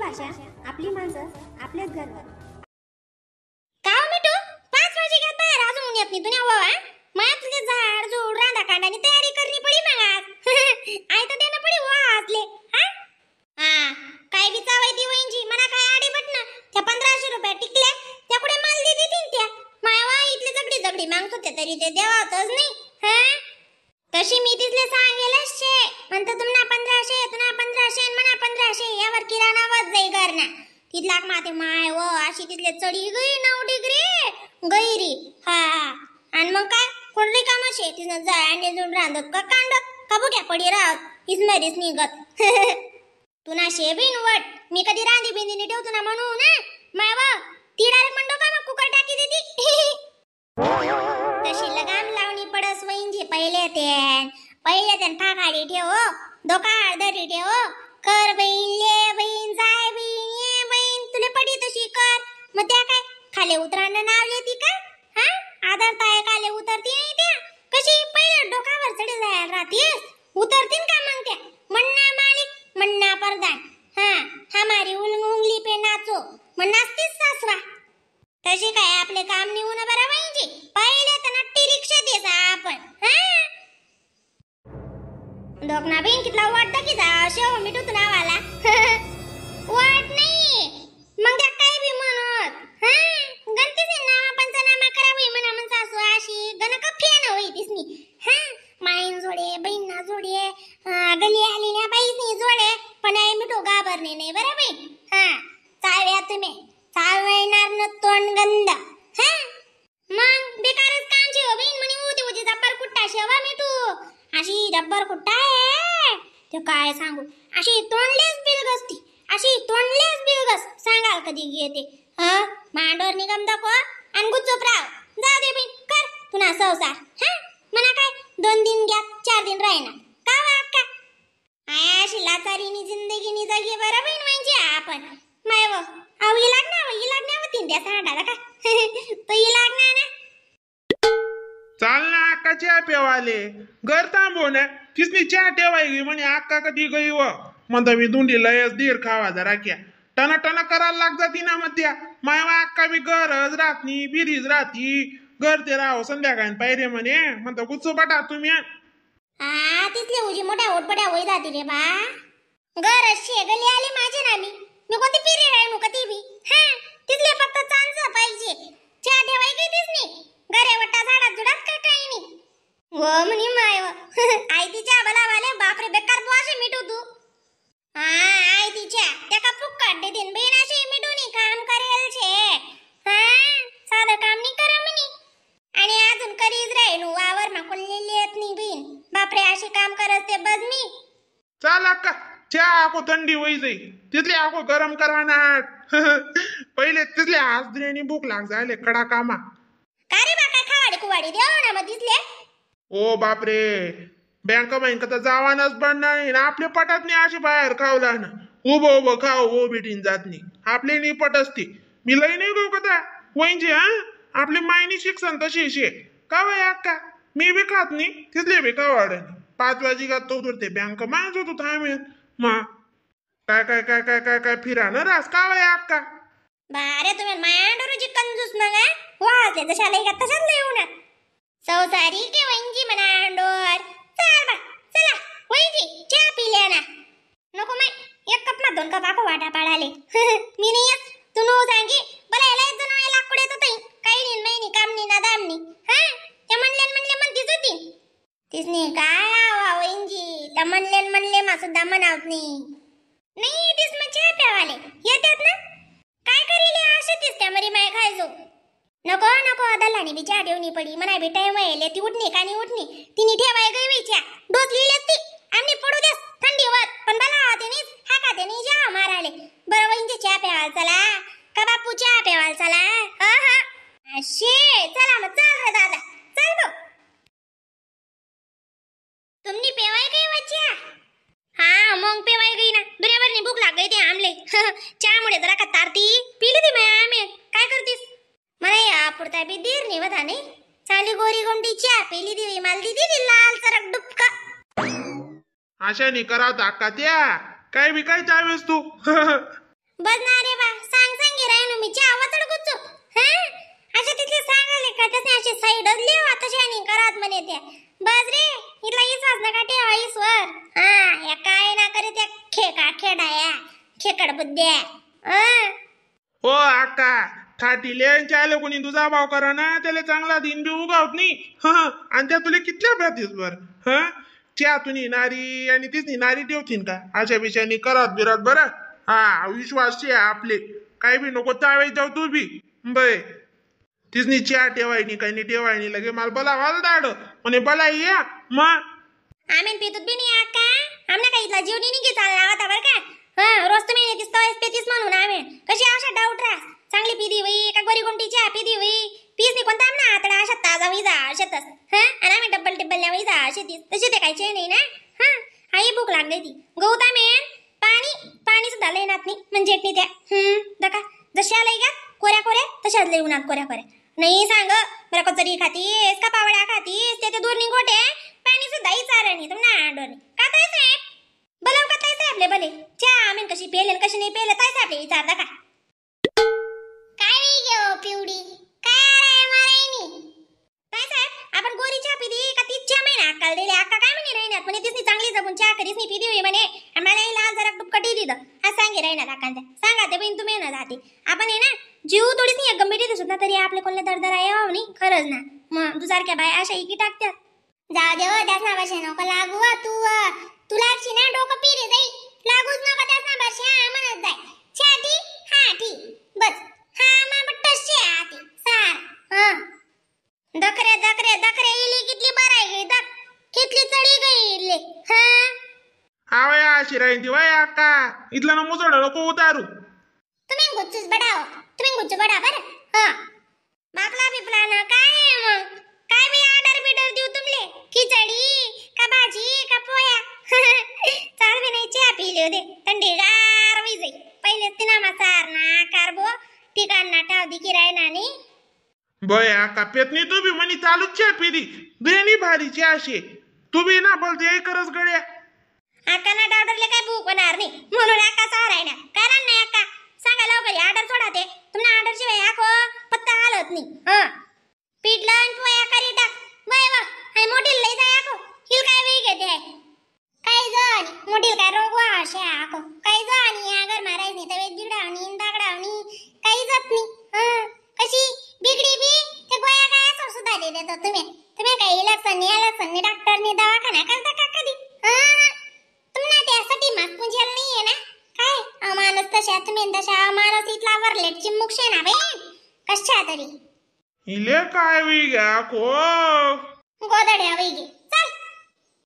भाषा, आपली माणसं, आपलेच घरवर. का हो मिठू, 5 वाजे घ्या बाहेर अजून येत नाही दुनिया बाबा. माया तुझे झाड झुड रांधा कांडानी तयारी करणी पडी मग आज. आई तर देणं पडी वा आजले. हा हा काय बी चावाय ती वहींची मना काय आडी बटन त्या 1500 रुपये टिकल्या त्या कुठे माल दे देतीन त्या माया वा इथले जगडी जगडी मागतो ते तरी ते देवातच नाही. हा तशी मी तिथले सांगेलच शे म्हणतो तुम्हाला 1500 तुना 1500 म्हणा 1500 यावर किराणा वत जाई घरना तिथला माते माय व अशी तिथले चढी गई 9 डिग्री गैरी. हा आणि मग काय कोण रिकामं शे तिथं जाय आणि जुड रांधत का कांडत का बुक्या पडी राहत इस्मरीच निघत. तुना शे बिन वट मी कधी रांधी बिंदीने ठेवतो ना म्हणू ना माय व ती डायरेक्ट म्हणतो का मग कुकर टाकी देती. तशी लगाम लावणी पडस वहींजी पहिले तेन पहिले तेन फाकाडी ठेव दोकाळ दरी ठेव कर बहीण ले बहीण जाय बहीण ये बहीण तुला पडी तशी कर. मग त्या काय खाले उतरांना नाव लेती का? हा आधार ताय खाले उतरती नाही त्या कशी पहिले डोकावर चढी जायला राहतीस उतरतीन का मग त्या मन्ना मालिक मन्ना प्रधान. हा हमारी उंगली पे नाचो मग नाचतीस सासवा. तशी काय आपले काम निघून बरं वहींजी पहिले तर नट्टी रिक्षा देस आपण. हा दोकना बहीण कितला वाटतं की जा शेव मिठू तू नावाला. वाट नाही मग त्या काय बी म्हणत. हा गणतीचे नावा पंचनामा करावी म्हणा म्हण सासू अशी गणक फेन होई तिसनी. हा माईन जोडे बहीण जोडे गली आली ना बाईसनी जोडे पण आई मिठू घाबरणे नाही बरं बहीण. हा चाव्या तुम्ही चावणार न तोंड गंध. हा मग बेकारच काम शेव बहीण म्हणे उती उती जब्बर कुट्टा शेवा मिठू अशी जब्बर कुट्टा आहे ते काय सांगू अशी तोंडलेच बिलगसती अशी तोंडलेच बिलगस सांगाल कधी घेते. हा मांडोर निगम दाखव आणि गुच्चूप राव जाऊ दे बहीण कर तुना संसार. हा म्हणा काय 2 दिन घ्या 4 दिन राहीना का वाक्का आया अशी लाचारीनी जिंदगीनी जगी बरं बहीण म्हणजे आपण माय व अहो ही लागणार ही लागणार होती त्या सांडाला का. तो ही लागणार ना चाल ना अक्का चहा पेवाले घर थांबव ना तिसनी चहा ठेवाय गई म्हणे अक्का कधी गई व म्हणता मी दुंडी लयच दीर खावा जरा क्या टना टना करायला लाग जाती ना मग त्या मायवा अक्का बी गरज राहत नाही बिरीज राहती घर ते राहो संध्याकाळी पाहिजे म्हणे म्हणता गुच्चो बटा तुम्ही. हा तिथले उजी मोठ्या ओटपट्या होई जाती रे बा गरज शे गली आली माझे ना मी मी कोणती पिरी राहिनू कधी बी. हा तिथले फक्त चांस पाहिजे चहा ठेवाय गई तिसनी घरे वट्टा झाडात जुडात का काही नाही हो म्हणे माय आई तिच्या बला वाले बापरे बेकार बुवाशे मिठू तू. हा आई तिच्या त्या का फुक्कट देतीन बहीण अशी मिठू नी काम करेल छे. हा साधं काम नाही करा म्हणे आणि अजून करीच राहील वावर मा कोण येत नाही बहीण बापरे अशी काम करत ते बस मी. चाल अक्का चहा आको थंडी होई जाई तिथले आको गरम करा ना. पहिले तिथले आज भूक लाग जायले कडा कामा का रे बा काय खावाडी कुवाडी देव ना मग तिथले. ओ बापरे बँक बँक तर जावानच बंद नाही ना आपले पटत नाही अशी बाहेर खावला ना उभं उभं खाव ओ भेटीन जात नाही आपले नाही पट असते मी लई नाही गो कदा वैंजी. हा आपली मायनी शिक्षण तशी शे का वय अक्का मी बी खात नाही तिथले बी खावाड 5 वाजी तो उतरते बँक माझ होतो थांबेन मा काय काय काय काय काय काय फिरा ना रास का वय अक्का. बारे तुम्ही मायांडोरूची कंजूस मग वाजले जशा लई का तशाच लई होणार संसारी के वैंजी मनांडोर. चाल बा चला वैंजी चहा पिल्या ना नको माय 1 कप मा 2 कप आको वाटा पाडाले. मी नाही येत तू नो सांगी बला याला एक जण लाकूड येत होती काही नाही नाही काम नाही ना दाम नाही. हा ते म्हणले म्हणले म्हणतीच होती तिसनी काय आवा वैंजी त्या म्हणले म्हणले मा सुद्धा म्हणावत नाही नाही तीस मग चहा प्यावाले येतात ना काय करील असे तीस त्या मरी माय खायचो नको नको दलानी बी चहा ठेवणी पडी म्हणा बी टाइम व्हायले ती उठणी का नाही उठणी तिने ठेवाय गई बाई चहा डोसली ती आम्ही पडू देस थंडी होत पण बला तिने हा का तिने जा माराले बरं वहींचे चहा प्यावाल चला का बापू चहा प्यावाल चला. हा हा अशे चला मग चल रे दादा चल भाऊ तुमनी पेवाय गई वा चहा. हा मग पेवाय गई ना दुनियाभरनी भूक लाग गई ते आमले. चहामुळे जरा का तारती पिली ती माया आमे काय करतीस मला या पुरता बी दीर नाही बघा नाही चाली गोरी गोंडी चहा पिली दिवी मला दिदी ती लाल चरक डुबका. अशाने करावं अक्का त्या काय बी काय चावेस तू. बस ना रे बा सांग सांग राहिनो मी चहा वाचड गुच्चू. हा अशा तिथले सांगाले का तसे असे साईडच लिव आता शानी करात म्हणे त्या. बस रे इथला विश्वास नका ठेवा ईश्वर. हा या काय ना करे त्या खेका खेडाया खेकड बुद्ध्या. हो आका थाटीले आले कोणी तुझा भाव करा ना त्याला चांगला दिन बी उगावत नाही. हा आणि त्या तुला कितल्या भ्यातीस बर. हा च्या तुनी नारी आणि तीच नारी ठेवतीन का अशा बिशानी करत बिरत बरं. हा विश्वास शे आपले काही बी नको चावे जाऊ तू बी बै तिसनी च्या ठेवायनी काही नाही ठेवायनी लगे मला बोलावाल दाड म्हणे बोला या मग आम्ही पितूत बी नाही आका. आमना काही इथला जीव नाही चालला होता बरं का. हा रोज तुम्ही दिसतो पेतीस म्हणून आम्ही कशी अशा डाऊट रास चांगली पिदी होई का गोरी कोणती चहा पिदी होई पीस नाही कोणता आमना आतडा अशा ताजा होई जा अशातच. हा आणि आम्ही डब्बल टिब्बल होई जा अशी तशी ते कायचे नाही ना. हा आई भूक लागली ती गौता मेन पाणी पाणी सुद्धा लय नात नाही म्हणजे नाही त्या. दका जशा लय का कोऱ्या कोऱ्या तशाच लय उन्हात कोऱ्या कोऱ्या नाही सांग बरं. कचरी खातीस का पावड्या खातीस ते दूर निघोटे पाणी सुद्धा इचार नाही तुम ना आंडोनी का ताई साहेब बोलाव का ताई साहेबले भले चहा आम्ही कशी पेले कशी नाही पेले ताई साहेबले विचारता का काय घेऊ पिवडी काय आराय मारायनी. ताई साहेब आपण गोरी चहा पिदी का तीच चहा महिना अक्काला दिली. अक्का काय म्हणे राहिनात म्हणे तीच चांगली जपून चहा करीच नाही पिदी होई म्हणे आम्हाला लाल जरा डुबकटी दिलं आज सांगे राहिनात अक्कांच्या सांगा ते बहीण तुम्ही ना जाते आपण आहे ना जीव थोडीच नाही गंभीर दिसत ना तरी आपले कोणले दरदर आहे हो नाही खरंच ना. मग तुझारख्या बाय अशा इकी टाकत्यात. जाऊ दे हो त्याच नावाशी नको लागू तू तू लागशी ना डोकं पिरे जाई लागूच नका त्याच नावाशी. हा म्हणत जाय छाती हा ठी बस हा मा बट्टशे आती सार. हा दकरे दकरे दकरे इली कितली बराय गई दक कितली चढी गई इले. हा आवाय अशी राहीन ती वाय अक्का इथला ना मुजड नको उतारू. तुम्ही गुच्चूच बडाव तुम्ही गुच्चू बडा बरं. हा बापला बिपला ना काय मग काय बी ऑर्डर बिडर देऊ तुमले खिचडी का भाजी का पोया. चाल बी नाही चहा पिले होते थंडी गार होई जाई पहिलेच ती ना सार ना कारबो ठिकाण ना ठाव दिकी राय ना. बय आका पेत नाही तू बी म्हणी चालूच चहा पिली देणी भारीची अशी तू बी ना बोलते करच गड्या. आका ना ऑर्डरले काय भूक होणार नाही म्हणून आका सार आहे ना कारण नाही आका सांगा लवकर ऑर्डर सोडा ते तुम्हाला ऑर्डर शिवाय आको पत्ता हालत नाही. हा पिठलं आणि पोया करी टाक वय वा हाय मोठी लई जाय आको हिल काय वेग घेते आहे काय जाणी मोठी काय रोग वा अशा आको काय जाणी आगर मारायच नाही तवेत बिगडावणी दागडावणी काही जात नाही. हा कशी बिगडी बी ते गोया काय असं सुद्धा देतो तुम्ही तुम्ही काही लक्षण नाही लक्षण नाही डॉक्टरने दवाखाना करता का कधी. हा तुम्हाला त्यासाठी मास्क पूजेला नाही आहे ना काय अमानस तशा तुम्ही तशा अमानस इथला वरलेट चिमुक शे ना बे कशा तरी इले काय वी ग्या को गोदड्या वैगे.